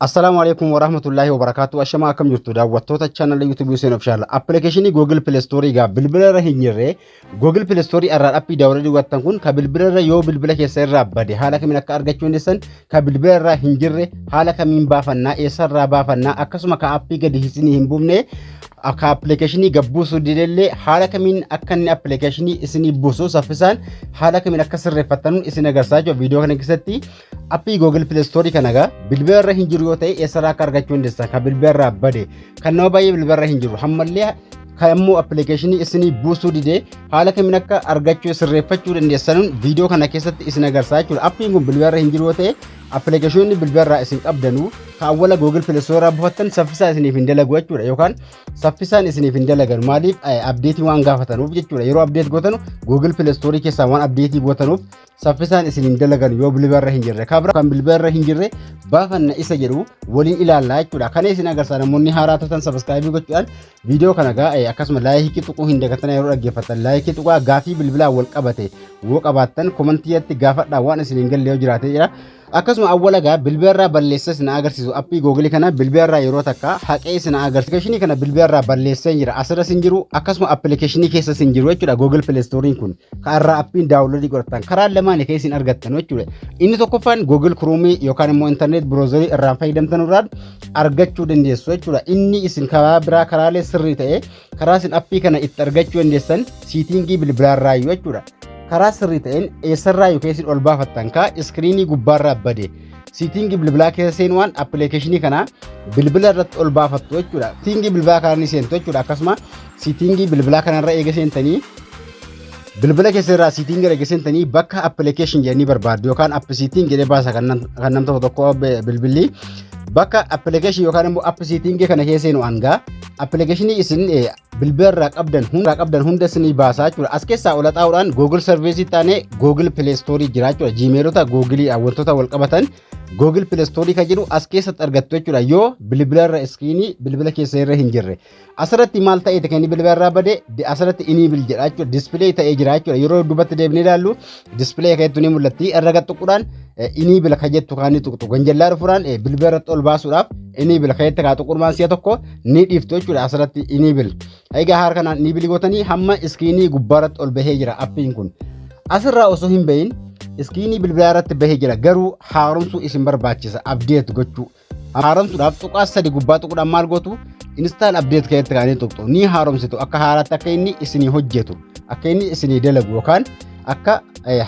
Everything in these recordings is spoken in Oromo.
Assalaamu alaikum warahmatullaahi wabarakaatu. Ashamaa, akkam jirtu daawwattoota chaanala YouTube Hussein Official? Appilikeeshinii Google Play Store egaa bilbila irra hin jirre, Google Play Store irraa appii download godhattan kun ka bilbila irra yoo bilbila keessa irraa bade haala kamiin akka argachuu dandeessan, ka bilbila irraa hin jirre haala kamiin baafannaa, eessarraa baafannaa, akkasuma ka appii gadi isinii hin buufne, akka appilikeeshinii gabbuusuu didellee haala kamiin akka inni appilikeeshinii isinii buusu saffisaan haala kamiin akka sirreeffattan isin agarsiisaa jiru viidiyoo kana keessatti. Appii Google Play Store kana egaa bilbila irra hin jiru yoo ta'e eessarraa akka argachuu dandeessan, kan bilbila irraa bade, kan nama baay'ee bilbila irra hin jiru hammallee, kan immoo appilikeeshinii isinii buusuu dide haala kamiin akka argachuu sirreeffachuu dandeessanuun viidiyoo kana keessatti isin agarsiisaa jechuudha. Appiin kun bilbila irra hin jiru yoo ta'e, appilikeeshinii bilbila irraa isin qabdanuu kan awwala Google Play Store irraa buufattan saffisaan isiniif hin dalagu jechuudha, yookaan saffisaan isiniif hin dalagan. Maaliif? Update waan gaafatanuuf jechuudha. Yeroo update gootanu Google Play Store keessaa waan update gootanuuf saffisaan isin hin dalagan yoo bilbila irra hin jirre. Kabira kan bilbila irra hin jirre baafanna isa jedhu waliin ilaallaa jechuudha. Kana isin agarsiisa. Namoonni haaraa taatan subscribe gochuudhaan viidiyoo kana gaa akkasuma like tuquu hin dagatan. Yeroo dhaggeeffattan like tuqaa. Gaafii bilbilaan wal qabate yoo qabaattan commentiitti gaafadhaa, waan isin hin galle yoo jiraate jira. Akkasuma awwala gaa bilbila irraa balleessa isin agarsiisu. Appii Google kana bilbila irraa yeroo takka haqee isin agarsiisu. Appilikeeshinii kana bilbila irraa balleessee jira. Asirra sin jiru, akkasuma appilikeeshinii keessa sin jiru jechuudha. Google Play Store kun kan irraa appiin download godhatan karaa lamaan kan isin argattan jechuudha. Inni tokkoffaan Google Chrome yookaan immoo internet browser irraan fayyadamtan irraa argachuu dandeessu jechuudha. Inni isin karaa biraa, karaalee sirrii ta'e, karaa isin appii kana itti argachuu dandeessan setting bilbilaa irraa jechuudha. Karaa sirrii ta'een eessarraa yookaan isin ol baafattan kaa screen gubbaarraa bade setting bilbilaa keessa seenuudhaan appilikeeshinii kana bilbila irratti ol baafattu jechuudha. Setting bilbilaa kana ni seentu jechuudha. Akkasuma setting bilbilaa kanarra eega seentanii, bilbila keessa irraa setting eega seentanii, bakka application jedhanii barbaaddu yookaan app setting jedhee baasa. Kan nam tokko tokko bilbilli bakka application yookaan immoo app setting kana keessa seenu hangaa appilikeeshinii isin bilbila irraa qabdan hunda isinii baasaa jechuudha. As keessaa ol xaa'uudhaan Google Service taanee Google Play Store jira jechuudha. Gmailota Google wantoota wal qabatan Google Play Store kan jedhu as keessatti argattu jechuudha. Yoo bilbila irra screen bilbila keessa irra hin jirre. Asirratti maal ta'eeti kan inni bilbila irraa bade? Asirratti enable jedha jechuudha. Display ta'ee jira jechuudha. Yeroo duubatti deebinee ilaallu display kan jettu ni mul'atti. Irra gad tuquudhaan enable kan jettu kan inni tuqxu. Ganjallaa dhufuudhaan bilbila irratti ol baasuudhaaf enable kan jettu kaa tuquudhaan si'a tokko ni dhiiftu jechuudha asirratti enable. Egaa haala kanaan enable gootanii hamma screen gubbaarratti ol bahee jira appiin kun. Asirraa osoo hin bahin screen bilbilaa irratti bahee jira, garuu haaromsuu isin barbaachisa, update gochuu. Haaromsuudhaaf tuqaa sadi gubbaa tuquudhaan maal gootu? Install update keessatti kaanii tuqxu, ni haaromsitu. Akka haaraatti akka inni isinii hojjetu, akka inni isinii dalagu yookaan akka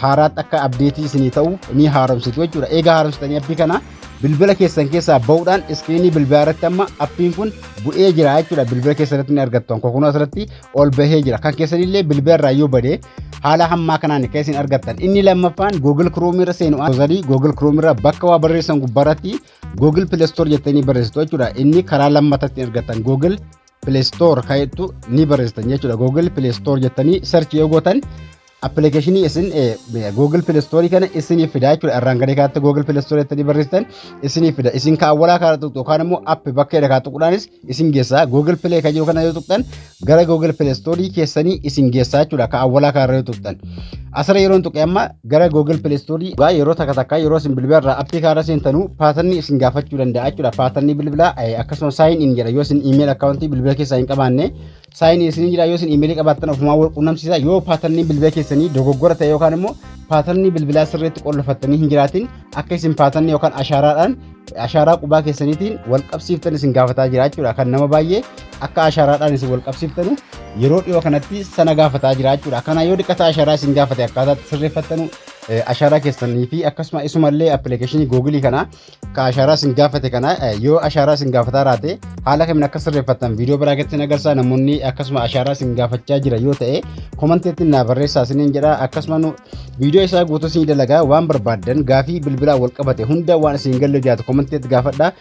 haaraatti akka update isinii ta'u ni haaromsitu jechuudha. Egaa haaromsitanii appii kana bilbila keessan keessaa ba'uudhaan screen bilbilaa irratti amma appiin kun bu'ee jira jechuudha. Bilbila keessan irratti ni argattu. Kun asirratti ol bahee jira. Kan keessanillee bilbila irraa yoo bade haala hammaa kanaan kan isin argattan. Inni lammaffaan Google Chrome irra seenu, Google Chrome irra bakka waa barreessan gubbaarratti Google Play Store jettanii barreessitu jechuudha. Inni karaa lammatatti argattan Google Play Store kan jettu ni barreessitan jechuudha. Google Play Store jettanii search yoo gootan appilikeeshinii isin Google Play Store kana isinii fida jechuudha. Irraan gadee kaatti Google Play Store jettanii barreessitan isinii fida. Isin kaawwalaa karaa tuqxu yookaan immoo app bakka jedha kaa tuquudhaanis isin geessa. Google Play kan jiru kana yoo tuqxan gara Google Play Store keessanii isin geessa jechuudha. Kaawwalaa karaa yoo tuqxan. Asirra yeroo tuqe amma gara Google Play Store yeroo takka takka yeroo isin bilbila irraa appii karaa seentanuu pattern isin gaafachuu danda'a jechuudha. Pattern bilbilaa akkasuma sign in jedha. Yoo isin email account bilbila keessaa hin qabaanne sign in isin jira. Yoo isin email qabaattan ofumaa wal quunnamsiisa. Yoo pattern bilbila keessanii dogoggora ta'e yookaan immoo pattern bilbilaa sirriitti qollofattanii hin jiraatin, akka isin pattern yookaan ashaaraadhaan ashaaraa qubaa keessaniitiin wal qabsiiftan isin gaafataa jira jechuudha. Kan nama baay'ee akka ashaaraadhaan isin wal qabsiiftanu yeroo dhiyoo kanatti sana gaafataa jira jechuudha. Kana yoo dhiqata ashaaraa isin gaafate akkaataatti sirreeffattanu, ashaaraa keessanii fi akkasuma isumallee appilikeeshinii Google kana ka ashaaraa isin gaafate kana yoo ashaaraa isin gaafataa raate haala kamiin akka sirreeffattan viidiyoo biraa keessatti agarsiisa. Namoonni akkasuma ashaaraa isin gaafachaa jira yoo ta'e commentiitti naa barreessaa isiniin jedha. Akkasuma nu viidiyoo isaa guutuu isin dalagaa. Waan barbaaddan, gaafii bilbilaa wal qabate hunda, waan isin galle jiraatu commentiitti gaafadha.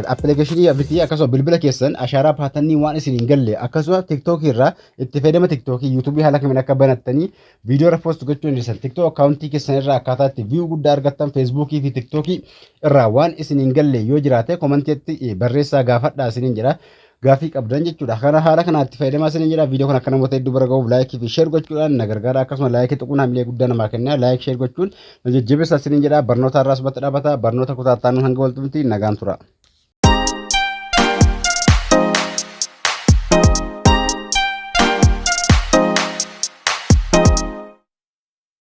Appilikeeshinii bitii akkasuma bilbila keessan ashaaraa pattern waan isin hin galle, akkasuma TikTokii irraa itti fayyadama TikTokii, YouTubeii haala kamiin akka banattanii viidiyoo irra post gochuu dandeessan, TikTok account keessan irraa akkaataa itti view guddaa argattan, Facebookii fi TikTokii irraa waan isin hin galle yoo jiraate commentiitti barreessaa gaafadhaa isiniin jedha. Gaafii qabdan jechuudha. Kana haala kanaatti fayyadamaa isiniin jedha. Viidiyoo kana akka namoota hedduu bira gahuuf like fi share gochuudhaan na gargaara. Akkasuma like tuquun hamilee guddaa namaa kenna. Like share gochuun na jajjabeessaa isiniin jedha. Barnoota irraa asumatti dhaabata. Barnoota kutaa itti hanga waltumti nagaan tura.